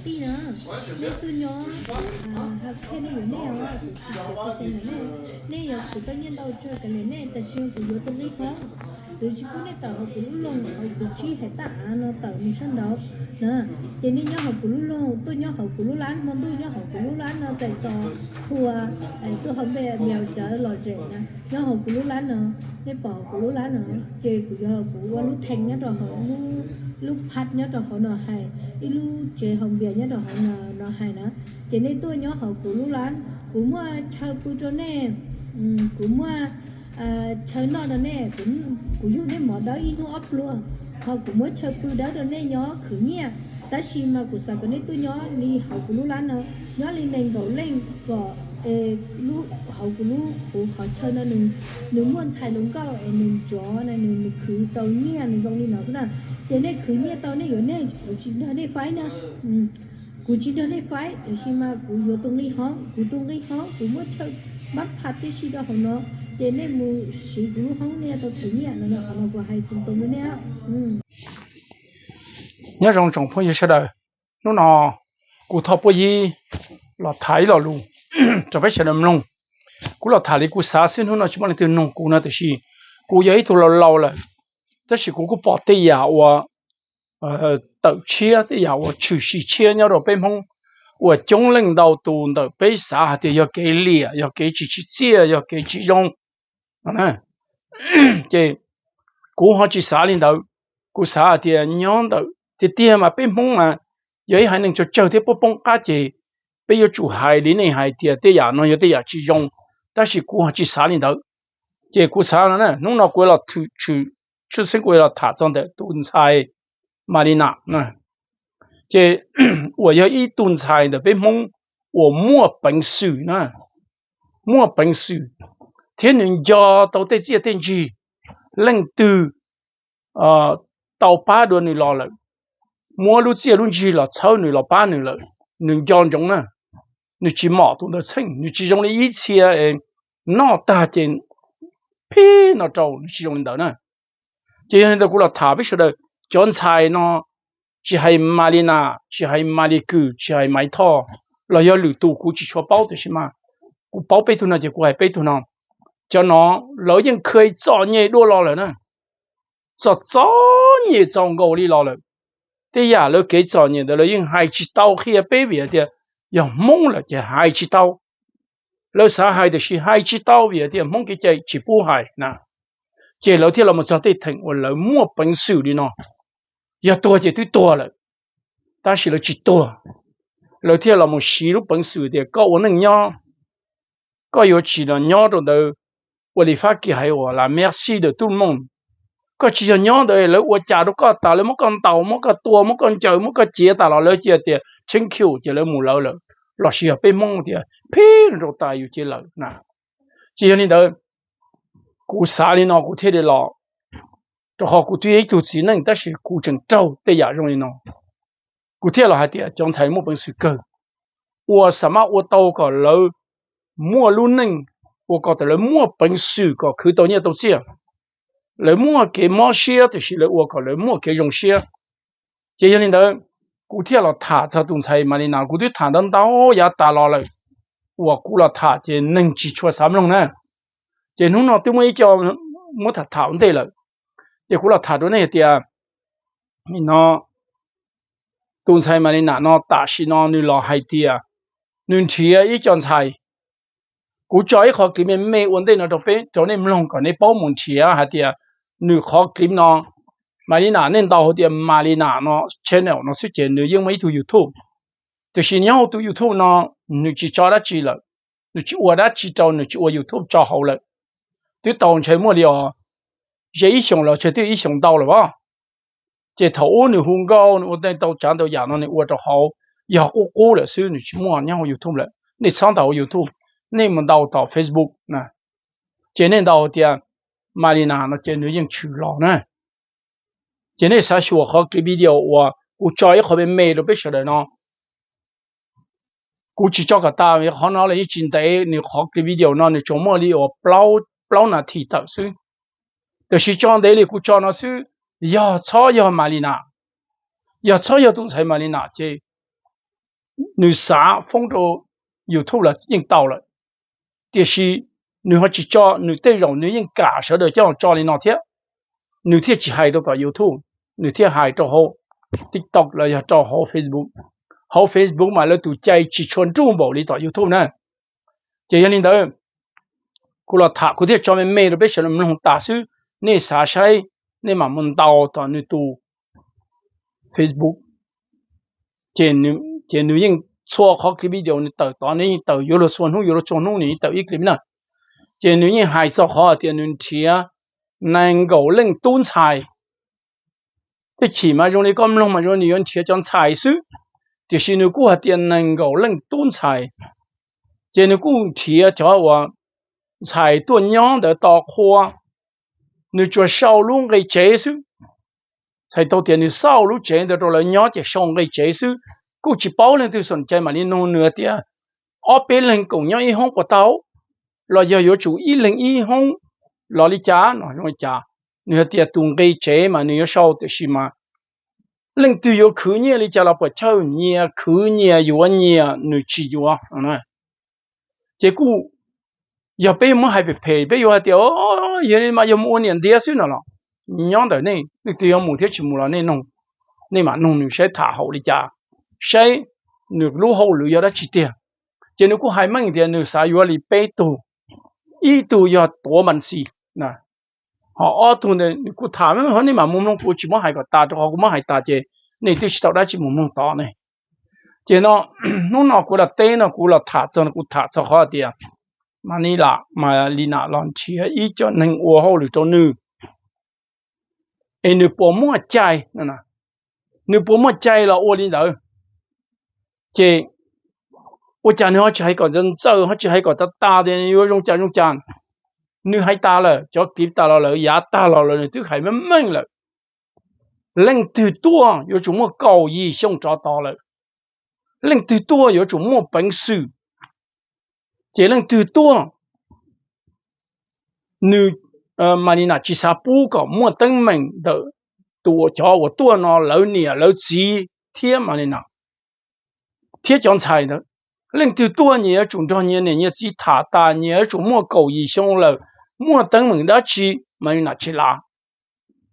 Tij na, nej tuaj nyob, ha qhia nej yuav nej os, kuv tsis tau xees ntawm nej. Nej yuav kuv tau nyiaj ntau tsawg kav liam nej, tab sis kuv yuav tus nqi hoob. Kuv tsis pub nej tawm hauv kuv lub loog, hauv kuv tshib hais tab av no tawm mus sab nraud na. Ces nej nyob hauv kuv lub loog, tuaj nyob hauv kuv lub lab, hmo ntuj nyob hauv kuv lub lab no txais tos txhua, tuaj hauv npe npias cawv lom zem na, nyob hauv kuv lub lab no. Nej pom hauv kuv lub lab no, ces kuv yuav kuv ua lub theej nyob rau hauv, lub phaj nyob rau hauv no hais, ib lub tsev haus npias nyob rau hauv no hais na. Ces nej tuaj nyob hauv kuv lub lab, kuv muaj chaw pw rau nej, kuv muaj chaw noj rau nej, kuv yug nej mov dawb ib hnub ob pluag, ho kuv muab chaw pw dawb rau nej nyob khwv nyiaj. Tab sis mas kuv xav kom nej tuaj nyob li hauv kuv lub lab no, nyob li nees nkaum leej kom hauv kuv lub, kuv qhov chaw no nws muaj ntxhais hluas nkauj es nws nrov na, nws khwv tau nyiaj nws zoo li no xwb na. Ces nej khwv nyiaj tau nej yuav nej, kuv tsis nrog nej faib na. Kuv tsis nrog nej faib, tiam sis mas kuv yuav tus nqi hoob, kuv tus nqi hoob kuv muab chaw npab phaj tib si rau hauv no, ces nej mus siv kuv lub hoob nej tau them nyiaj no. Qhov no kuv hais txog tus nqi nej. Nyob zoo tsoom phooj ywg sawv daws, hnub no kuv Thoj Puab Yib los tham ib lo lus rau peb sawv daws mloog. Kuv los tham li kuv xav xwb, hnub no tsis muaj leej twg noog kuv no, tiam sis kuv yog ib tug laus laus lawm, tab sis kuv kuj pom tej yam uas tawm tshiab, tej yam uas tshwm sim tshiab nyob rau peb Hmoob uas coob leej ntau tus ntawm peb xav hais tias yog kev liam, yog kev tsis tsim txiaj, yog kev tsis zoo no. Ces kuv ho tsis xav li ntawd. Kuv xav hais tias nyob ntawm tiag tiag mas peb Hmoob mas yog ib haiv neeg tsawg tsawg thiab poob poob qab, ces peb yuav tsum hais li nej hais tias tej yam no yog tej yam tsis zoo, tab sis kuv ho tsis xav li ntawd. Ces kuv xav no na, hnub no kuv los tshwm tshwm tshwj xeeb kuv los tham txog ntawm tus ntxhais Malina na. Ces uas yog ib tug ntxhais ntawm peb Hmoob uas muaj peev xwm na, muaj peev xwm thiab nws nco tau tej txiaj tej ntsig. Leej twg tau pab dua nws los lawm, muab lub txiaj lub ntsig los txhawb nws los pab nws lawm, nws nco ntsoov na. Nws tsis mom tus ntawd txheej, nws tsis zoo li ib txhia noj tag ces phib no rau, nws tsis zoo li ntawd na. Ces yog li ntawd kuv los tham peb sawv daws, cov ntxhais no, tsis hais Malina, tsis hais Malikws, tsis hais Maiv Thoj, los yog lwm tus kuv tsis tshua paub, tiam sis mas kuv paub peb tug no ces kuv hais peb tug no. Cov no lawv yeej kha txom nyem dua los lawm na, txom txom nyem txaus nkaus li los lawm. Tej yam lawv kev txom nyem ntawd lawv yeej hais tsis tau qhia peb vim tias yog Hmoob lawm ces hais tsis tau. Lawv xav hais tiam sis hais tsis tau vim tias Hmoob kev cai tsis pub hais na. Ces lawv thiaj los mus txog tej theem uas lawv muaj peev xwm li no, yog tuag ces twb tuag lawm, tab sis lawv tsis tuag. Lawv thiaj los mus siv lub peev xwm tias koj ua neej nyob, koj yuav tsis los nyob rau ntawd, ua li Fab Kis hais uas la merci de tout le monde. Koj tsis yog nyob ntawd lawv ua cas rau koj tas, lawv muab koj ntaus, muab koj tua, muab koj ncaws, muab koj ciav tas los lawv cia tias thank you ces lawv mus lawv lawm. Los sis yog peb Hmoob tias phib rau tas yus ces lawm na. Ces yog li ntawd, kuv xav li no kuv thiaj li los, rau qhov kuv twb yog ib tug txiv neej tab sis kuv tseem raug tej yam zoo li no. Kuv thiaj los hais tias cov ntxhais muaj peev xwm kawg, uas xam maj ua tau kom lawv muaj lub neej, ua kom lawv muaj peev xwm kom khwv tau nyiaj tau txiaj. Lawv muaj kev mob siab tiam sis lawv ua kom lawv muaj kev zoo siab. Ces yog li ntawd, kuv thiaj los tham txog tus ntxhais Malina, kuv twb tham ntau ntau yav tas los lawm, uas kuv los tham ces neeg tsis tshua xav mloog na. Ces hnub no twb muaj ib co muab tham tham ua ntej lawm, ces kuv los tham rau nej hais tias, no, tus ntxhais Malina no tam sim no nws los hais tias nws nrhiav ib co ntxhais. Kuv tso ib qho clip me me ua ntej no rau peb, rau nej mloog kom nej paub mus nrhiav hais tias nws qhov clip no, Malina, nej ntaus hais tias Malina no channel no xwb ces nws yeej muaj ib tug YouTube. Tiam sis nyob hauv tus YouTube no nws tsis tso dab tsi lawm, nws tsis ua dab tsi rau, nws tsis ua YouTube tso hauv lawm. Twb tau ntshe muaj li os ze ib xyoos los ntshe twb ib xyoos ntau lawm os. Ces thaum ub nws hu nkauj, nws ua tej tau tsav ntau yam no nws ua rau hauv, yog qub qub lawm xwb, nws tsis muaj nyob hauv YouTube lawm. Nej txhob ntaus hauv YouTube, nej mus ntaus tom Facebook na. Ces nej ntaus tias Malina no ces nws yeej tshwm los na. Ces nej xav xyuas qhov clip video uas kuv tso ib qho me me rau peb sawv daws no, kuv tsis tso kom tas vim qhov no los yeej tsis ntev, nws qhov clip video no nws tsuas muaj li uas plaub nas this tawm xwb. Tiam sis tso ntev li kuv tso no xwb, yog txhob yog Malina, yog txhob yog tus ntxhais Malina ces nws xav foob rau YouTube los yeej tau lawm, tiam sis nws ho tsis tso, nws tej zaum nws yeej kam sawv daws coj los tso li no thiab, nws thiaj tsis hais rau tom YouTube, nws thiaj hais rau hauv TikTok los yog rau hauv Facebook. Hauv Facebook mas lawv tus cai tsis tshua nruj npaum li tom YouTube na. Ces yog li ntawd, kuv los tham kuv thiaj tso me me rau peb sawv daws mloog tas xwb, nej xav saib nej mam mus ntaus tom nws tus Facebook. Ces nws yeej txhua qhov clip video nws tawm tod nws yeej tawm yuav luag txhua hnub yuav luag txhua hnub nws yeej tawm ib clip na. Ces nws yeej hais txog qhov tias nws nrhiav nees nkaum leej tub ntxhais. Tej chim mas zoo li koj mloog mas zoo nws yuav nrhiav cov ntxhais xwb, tiam sis nws kuj hais tias nees nkaum leej tub ntxhais. Ces nws kuj nrhiav cov uas ntxhais tuaj nyob ntawd tos qhua, nws tsuas sau lub nqe tsev xwb. Txhais tau tias nws xauj lub tsev ntawd rau lawv nyob ces sau nqe tsev xwb, kuj tsis paub leej twg xom cai mam li nug nws tias ob peb leeg koom nyob ib hoob puas tau, los yog yuav tsum ib leeg ib hoob los li cas no zoo li cas. Nws hais tias tus nqe tsev mas nws yuav sau tiam sis mas leej twg yuav khwv nyiaj li cas los puas chawj nyias khwv nyias yuav nyias nws tsis yuav. Ces kuj yog peb muab hais phem phem peb yuav hais tias yog li mas yog mus ua niam ntiav xwb no los nyob ntawm nej, leej twg yuav mus thiab tsis mus los nej, nej mam nug nws saib tham haum li cas, saib nws lub hauj lwm yog dab tsi tiag. Ces nws kuj hais meej tias nws xav yuav li peb tug, ib tug yog tuav npas xis, ho ob tug ntawd nws kuj tham, ho nej mam mus mloog, kuv tsis muab hais kom tas rau qhov kuv muab hais tas ces nej twb tsis tau dab tsi mus mloog tod ne. Ces no hnub no kuv los teb no kuv los tham txog no kuv tham txog qhov tias Mas Ni Lam, Mas Li Nam los nrhiav ib co neeg ua hauj lwm rau nws, es nws puas muaj cai, nws puas muaj cai los ua li ntawd. Ces ua cas nws ho tsis hais kom ntxawm ntxawm, ho tsis hais kom tas tas tias nws yuav zoo cas zoo cas. Nws hais tas lawm, cov clip tas los lawm, yav tag los lawm, nws twb hais meej meej lawm. Leej twg tuaj yuav tsum muaj kaum yim xyoo rov tod lawm. Leej twg tuaj yuav tsum muaj peev xwm. Ces leej twg tuaj, nws, Mas Li Nam tsis xav pub kom muaj teeb meem ntawm tus, cov uas tuaj no lawv niam lawv txiv thiab Mas Li Nam thiab cov ntxhais ntawd. Leej twg tuaj nyias yuav tsum nrog nyias niam nyias txiv tham tas, nyias yuav tsum muaj kaum yim xyoo lawm, muaj teeb meem dab tsi Mas Li Nam tsis lav.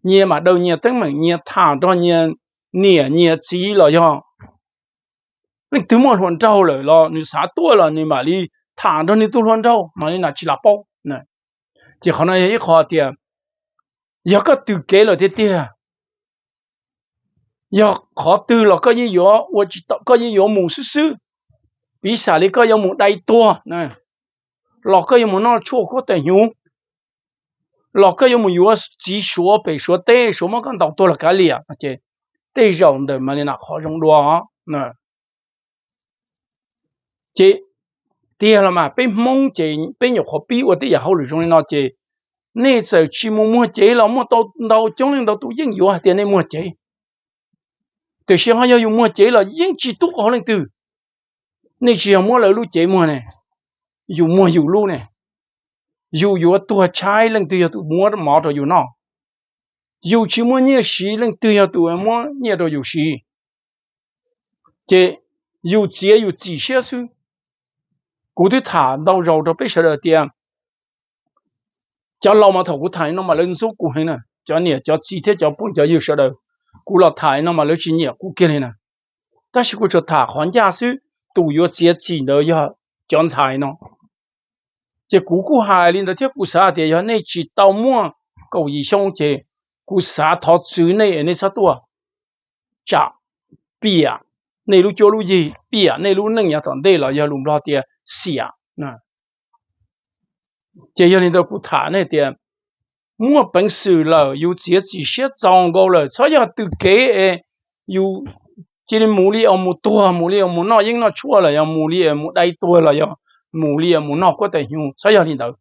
Nyias mam daws nyias teeb meem, nyias tham nrog nyias niam nyias txiv los yog leej twg muaj hluas nraug lawm los nws xav tuaj los nws mam li tham nrog nws tus hluas nraug, Mas Li Nam tsis lav paub. Ces qhov no yog ib qho tias yog koj tws kev lawm tiag tiag, yog qhov twg los koj yeej yuav ua tsis tau, koj yeej yuav mus xwb xwb. Piv xam li koj yuav mus dai tuag, los koj yuav mus noj tshuaj kuab tais hnyuv, los koj yuav mus yuav txiv Suav pem Suav teb, Suav muab koj ntaus tuag los kav liam, ces tej zaum ntawm Mas Li Nam qhov zoo dua. Ces tiag los mas peb Hmoob ces peb nyuam qhuav pib ua tej yam hauj lwm zoo li no ces nej txawm tsis mus muag cev los muaj tau ntau coob leej ntau tus yeej yuav hais tias nej muag cev. Tiam sis ho yog yus muag cev los yeej tsis tuaj hauv leej twg. Nej tsis yog muab lawv lub cev muag ne, yus muag yus lub ne. Yus yuav tuag tshaib leej twg yog tus muab mov rau yus noj. Yus tsis muaj nyiaj siv leej twg yog tus muab nyiaj rau yus siv. Ces yus txiav yus txim siab xwb. Kuv twb tham ntau zaus rau peb sawv daws tias cov laus mas thaum kuv tham li no mas lawv ntxub kuv heev na, cov niam cov txiv thiab cov phooj cov ywg sawv daws. Kuv los tham li no mas lawv tsis nyiam kuv kiag li na. Tab sis kuv tsuas tham qhov ncaj xwb, tus yuav txiav txim ntawd yog cov ntxhais no. Ces kuv kuj hais li ntawd thiab kuv xav tias yog nej tsis tau muaj kaum yim xyoo ces kuv xav thov txwv nej es nej txhob tuaj, tsam piam nej lub cuab lub yig, piam nej lub neej yav tom ntej los yog lus Nplog tias xiam. Ces yog li ntawd kuv tham nej tias muaj peev xwm lawm, yus txiav txim siab txaus nkaus lawm, txhob yog tws kev es yus cia li mus li os mus tuag, mus li os mus noj yeeb noj tshuaj los yog mus li os mus dai tuag los yog mus li os mus noj kuab tais hnyuv, txhob yog li ntawd.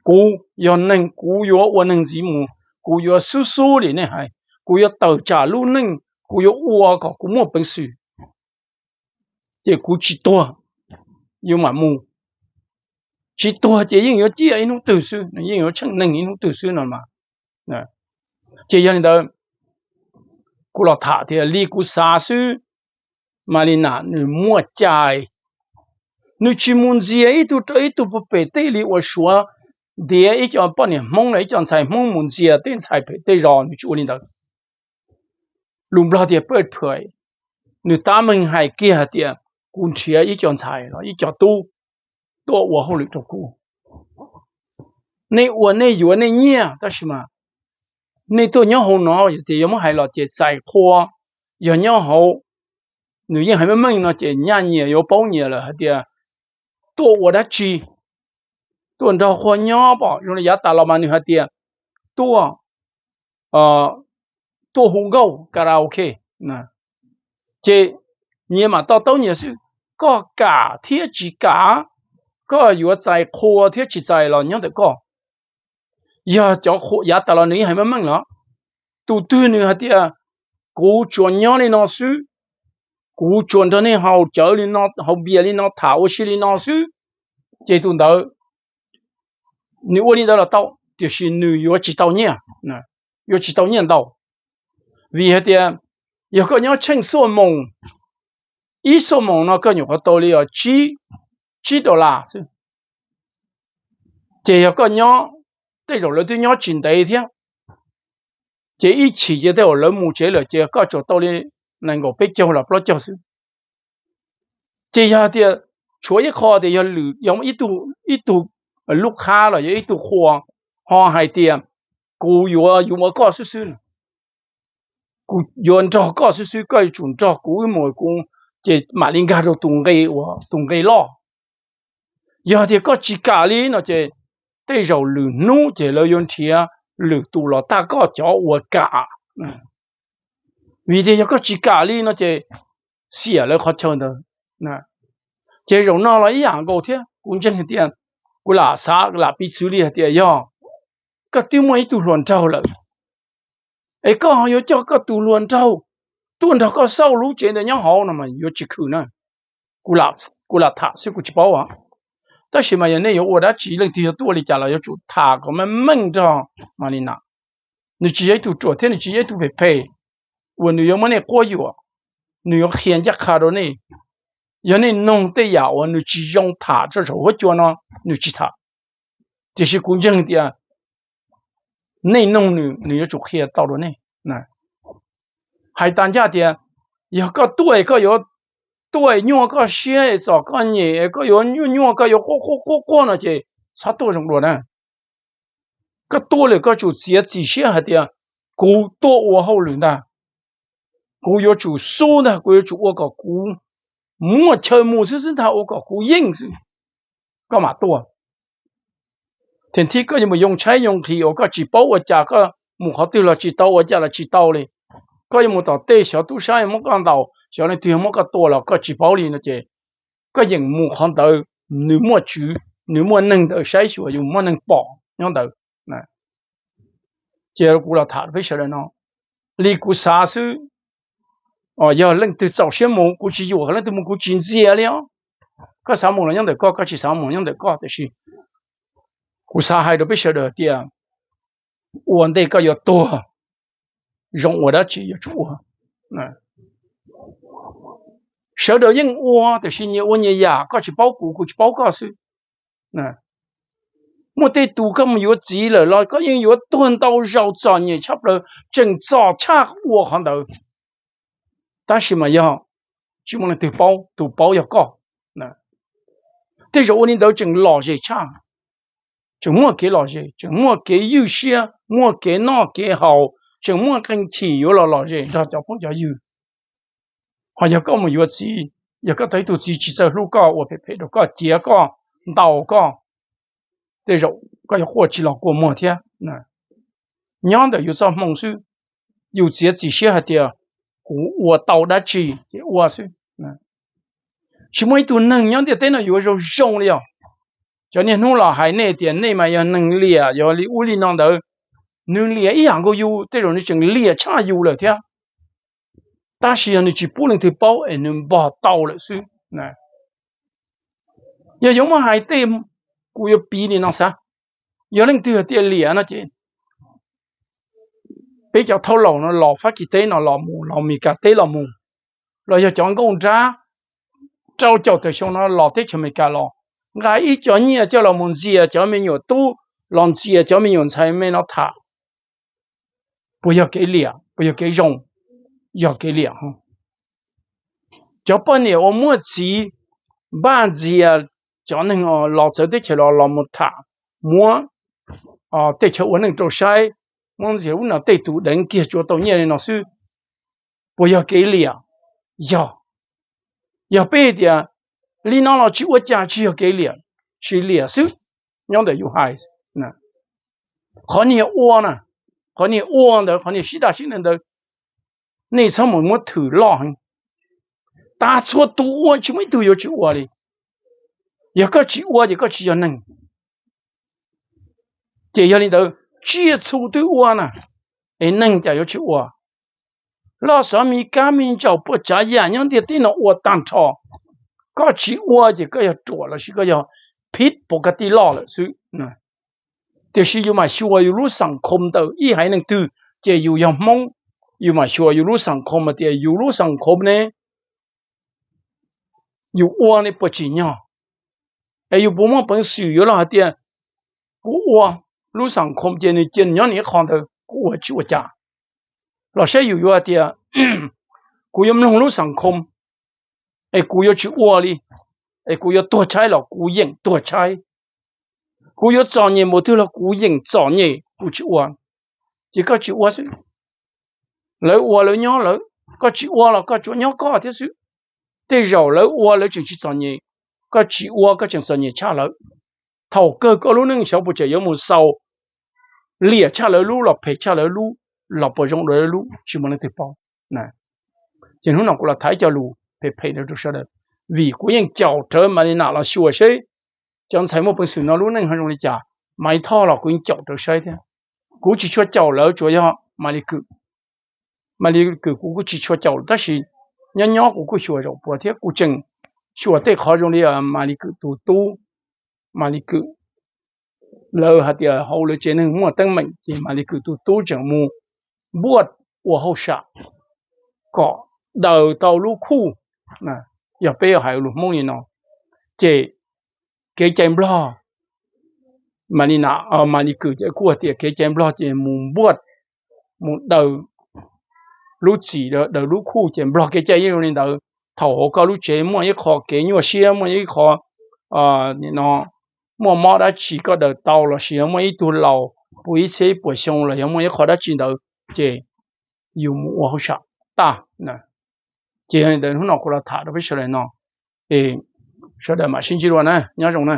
Kuv yog neeg, kuv yuav ua neeg ntxiv mus, kuv yuav xub xub li nej hais, kuv yuav tawm tsam lub neej, kuv yuav ua kom kuv muaj peev xwm. Ces kuv tsis tuag, yus mam mus. Tsis tuag ces yeej yuav ciaj ib hnub twg xwb, yeej yuav tsheej neeg ib hnub twg xwb no mas. Ces yog li ntawd, kuv los tham tias li kuv xav xwb, Malina nws muaj cai, nws tsis mus ntxias ib tug rau ib tug puag pem tej li uas Suav ntiav ib co poj niam Hmoob los ib co ntxhais Hmoob mus ntxias tej ntxhais pem tej zos, nws tsis ua li ntawd. Lus Nplog tias pej phuam, nws tab meeg hais kiag hais tias kuv nrhiav ib co ntxhais los ib co tub tuaj ua hauj lwm rau kuv. Nej ua nej yuav nej nyiaj tab sis mas nej tuaj nyob hauv no, yog tias yuav muab hais los ces txais qhua, yog nyob hauv, nws yeej hais meej meej no ces nyaj nyias yuav paub nyias lawm hais tias tuaj ua dab tsi, tuaj nrog qhua nyob pom zoo li yav tas los mas nws hais tias tuaj, tuaj hu nkauj karaoke, ces nyias mam to taub nyias xwb. Koj kam thiab tsis kam, koj yuav txais qhua thiab tsis txais los nyob ntawm koj. Yog cov qhua yav tas los nws yeej hais meej meej los, tus twg nws hais tias kuv tsuas nyob li no xwb, kuv tsuas nrog nej haus cawv li no, haus npias li no, tham ua si li no xwb, ces tus ntawd nws ua li ntawd los tau, tiam sis nws yuav tsis tau nyiaj, yuav tsis tau nyiaj ntau. Vim hais tias yog koj nyob tsheej xuaj moos, ib xuaj moos no koj nyuam qhuav tau li tsib dollar xwb. Ces yog koj nyob, tej zaum lawv twb nyob tsis ntev thiab, ces ib chim ces tej zaum lawv mus tsev lawm ces koj tsuas tau li nees nkaum peb caug los plaub caug xwb. Ces yog tias tshuav ib qho tias yog lwm, yog ib tug lub qhab los yog ib tug qhua ho hais tias kuv yuav yuav ua koj xwb xwb, kuv yuav nrog koj xwb xwb, koj yuav tsum nrog kuv wb mus kuv, ces mam li nkag rau tus nqe, tus nqe loj. Yog tias koj tsis kam li no ces tej zaum lwm hnub ces lawv yuav nrhiav lwm tus los tag koj cov uas kam. Vim tias yog koj tsis kam li no ces xiam lawv qhov chaw ntawd. Ces zaum no los ib yam nkaus thiab, kuv ntseeg tias kuv lam xav lam piv txwv li hais tias yog koj twb muaj ib tug hluas nraug lawm, es koj ho yuav coj koj tus hluas nraug tuaj nrog koj xauj lub tsev ntawd nyob hauv no mas yuav tsis khwm na. Kuv lam tham xwb kuv tsis paub. Tab sis mas yog nej yuav ua dab tsi leej twg yuav tuaj li cas los yuav tsum tham kom meej meej nrog Malina. Nws tsis yog ib tug ruam thiab nws tsis yog ib tug phem phem uas nws yuav muab nej quab yuam, nws yuav qhia ncaj qha rau nej. Yog nej noog tej yam uas nws tsis zoo tham rau saum huab cua no, nws tsis tham. Tiam sis kuv ntseeg tias nej noog nws, nws yuav tsum qhia tau rau nej. Hais tas ncaj tias yog koj tuaj es koj yuav tuaj es nyuaj koj siab es txom koj nyem es koj yuav nyuaj nyuaj koj yuav quaj quaj quaj quaj no ces txhob tuaj zoo dua na. Koj tuaj lawm koj tsum txiav txim siab hais tias kuv tuaj ua hauj lwm ntag, kuv yuav tsum xub ntag, kuv yuav tsum ua kom kuv muaj chaw mus xwb xwb ntag, ua kom kuv yeej xwb, koj mam tuaj. Thiab koj yuav mus yoo tshaib yoo nqhis uas koj tsis paub ua cas, koj mus qhov twg los tsis tau, ua cas los tsis tau li. Koj yuav mus tom tej xyov tub sab yuav muab koj ntaus, xyov leej twg yuav muab koj tua los koj tsis paub li no ces koj yeem mus qhov ntawd, nws muaj tswv, nws muaj neeg ntawd saib xyuas, yus muaj neeg pom nyob ntawd. Ces kuv los tham rau peb sawv daws no li kuv xav xwb. Yog leej twg txaus siab mus kuv tsis yuam, leej twg mus kuv tsis ntxias li os. Koj xav mus los nyob ntawm koj, koj tsis xav mus nyob ntawm koj, tiam sis kuv xav hais rau peb sawv daws tias ua ntej koj yuav tuag, zoo ua dab tsi yuav tsum ua. Sawv daws yeej ua tiam sis nyias ua nyias yam, koj tsis paub kuv, kuv tsis paub koj xwb. Muaj tej tus koj mus yuav txiv lawm los koj yeej yuav tuag ntau zaus, txom nyem tshaj plaws, tseem txom tshaj ua qhov ntawd. Tab sis mas yog tsis muaj leej twg paub, tus paub yog koj. Tej zaum ua li ntawd tseem lom zem tshaj, tseem muaj kev lom zem, tseem muaj kev ywj siab, muaj kev noj kev haus, tseem muaj qee chim yuav los lom zem nrog cov phooj cov ywg. Ho yog koj mus yuav txiv, yog koj tau ib tug txiv tsis txawj hlub koj, ua phem phem rau koj, ciav koj, ntaus koj, tej zaum koj yuav quaj tsis los kua muag thiab. Nyob ntawm yus txoj hmoo xwb, yus txiav txim siab hais tias kuv ua tau dab tsi ces ua xwb. Tsis muaj ib tug neeg nyob ntiaj teb no yuav zoo zoo li os. Cov niaj hnub los hais nej tias nej mas yog neeg liam, yog li ub li no ntawd, nws liam ib yam nkaus yus, tej zaum nws tseem liam tshaj yus lawm thiab. Tab sis yog nws tsis pub leej twg paub es nws npog tau lawm xwb. Yog yuav muab hais tej, kuv yuav piv li no xav, yog leej twg hais tias liam no ces peb cov thaub laus no los Fab Kis teb no los mus, los Mes Kas teb los mus, los yog cov nkauj nrab rau caum tawm xyoo no los teb chaws Amelikas los nqa ib co nyiaj coj los mus ntxias cov me nyuam tub, los ntxias cov me nyuam ntxhais me no tham. Puas yog kev liam, puas yog kev zoo? Yog kev liam. Cov poj niam uas muaj txiv npaj ntxias cov neeg los txawv teb chaws los los mus tham, muab tej chaw ua neej rau saib, muab ntxias lub no tej tus deev kiag tsuas tau nyiaj li no xwb. Puas yog kev liam? Yog. Yog peb tias li no los tsis ua cas, tsis yog kev liam, tsis liam xwb. Nyob ntawm yus hais, qhov niag ua na, qhov niag ua ntawd, qhov niag sib daj sib deev ntawd, nej txhob mus muab thwm loj heev. Tas txhua tus ua, tsis muaj ib tug yuav tsis ua li. Yog koj tsis ua ces koj tsis yog neeg. Ces yog li ntawd, tsiaj txhu twb ua na, es neeg cas yuav tsis ua? Loj xov me kab me ntsaum puas tsav yam nyob ntiaj teb no ua tag nrho. Koj tsis ua ces koj yog ruam lossis koj yog phib pov ka tij loj lawm xwb. Tiam sis yus mam xyuas yus lub xam khom ntawm ib haiv neeg twg, ces yus yog Hmoob, yus mam xyuas yus lub xam khom hais tias yus lub xam khom ne, yus ua ne puas tsim nyog, es yus puas muaj peev xwm yuav los hais tias kuv ua lub xam khom ces nws cia nws nyob nws ib qho ntawd kuv ua tsis ua cas. Los saib yus yuav hais tias kuv yuav mloog lub xam khom es kuv yuav tsis ua li, es kuv yuav tuag tshaib los kuv yeem tuag tshaib, kuv yuav txom nyem npaum twg los kuv yeem txom nyem kuv tsis ua, ces koj tsis ua xwb. Lawv ua lawv nyob lawv, koj tsis ua los koj tsuas nyob koj thiab xwb. Tej zaum lawv ua lawv tseem tsis txom nyem, koj tsis ua koj tseem txom nyem tshaj lawv. Thaum kawg koj lub neej xyov puas tseem yuav mus xaus liam tshaj lawv lub los phem tshaj lawv lub, los puas zoo dua lawv lub tsis muaj leej twg paub. Ces hnub no kuv los tham ib co lus phem phem rau sawv daws, vim kuv yeej caum rawv Malina los xyuas seb cov ntxhais muaj peev xwm no lub neej ho zoo li cas. Maiv Thoj los kuv yeej caum rawv saib thiab. Kuv tsis tshua caum lawv, tsuas yog Malis Kwm. Malis Kwm kuv kuj tsis tshua caum lawm tab sis nyob nyob kuv kuj xyuas zaum puas thiab kuv tseem xyuas tej qhov zoo li Malis Kwm tus tub, Malis Kwm, lawv hais tias hauv lawv tsev neeg muaj teeb meem ces Malis Kwm tus tub tseem mus npuaj ua hauj sam kom daws tau lub khuj. Yog peb hais lus Hmoob li no, ces kev cai Nplog, Malina, Malis Kwm ces kuj hais tias kev cai Nplog ces mus npuaj, mus daws lub txim, daws lub khuj ces Nplog kev cai yeej zoo li ntawd. Thaum hauv koj lub tsev muaj ib qho kev nyuaj siab, muaj ib qho no muaj mob dab tsi koj daws tau lossis yog muaj ib tug laus puv ib txhiab ib puas xyoo los yog muaj ib qho dab tsi ntawd ces yus mus ua hauj sam tag. Ces yog li ntawd hnub no kuv los tham rau peb sawv daws no, es sawv daws mam sib ntsib dua na, nyob zoo na.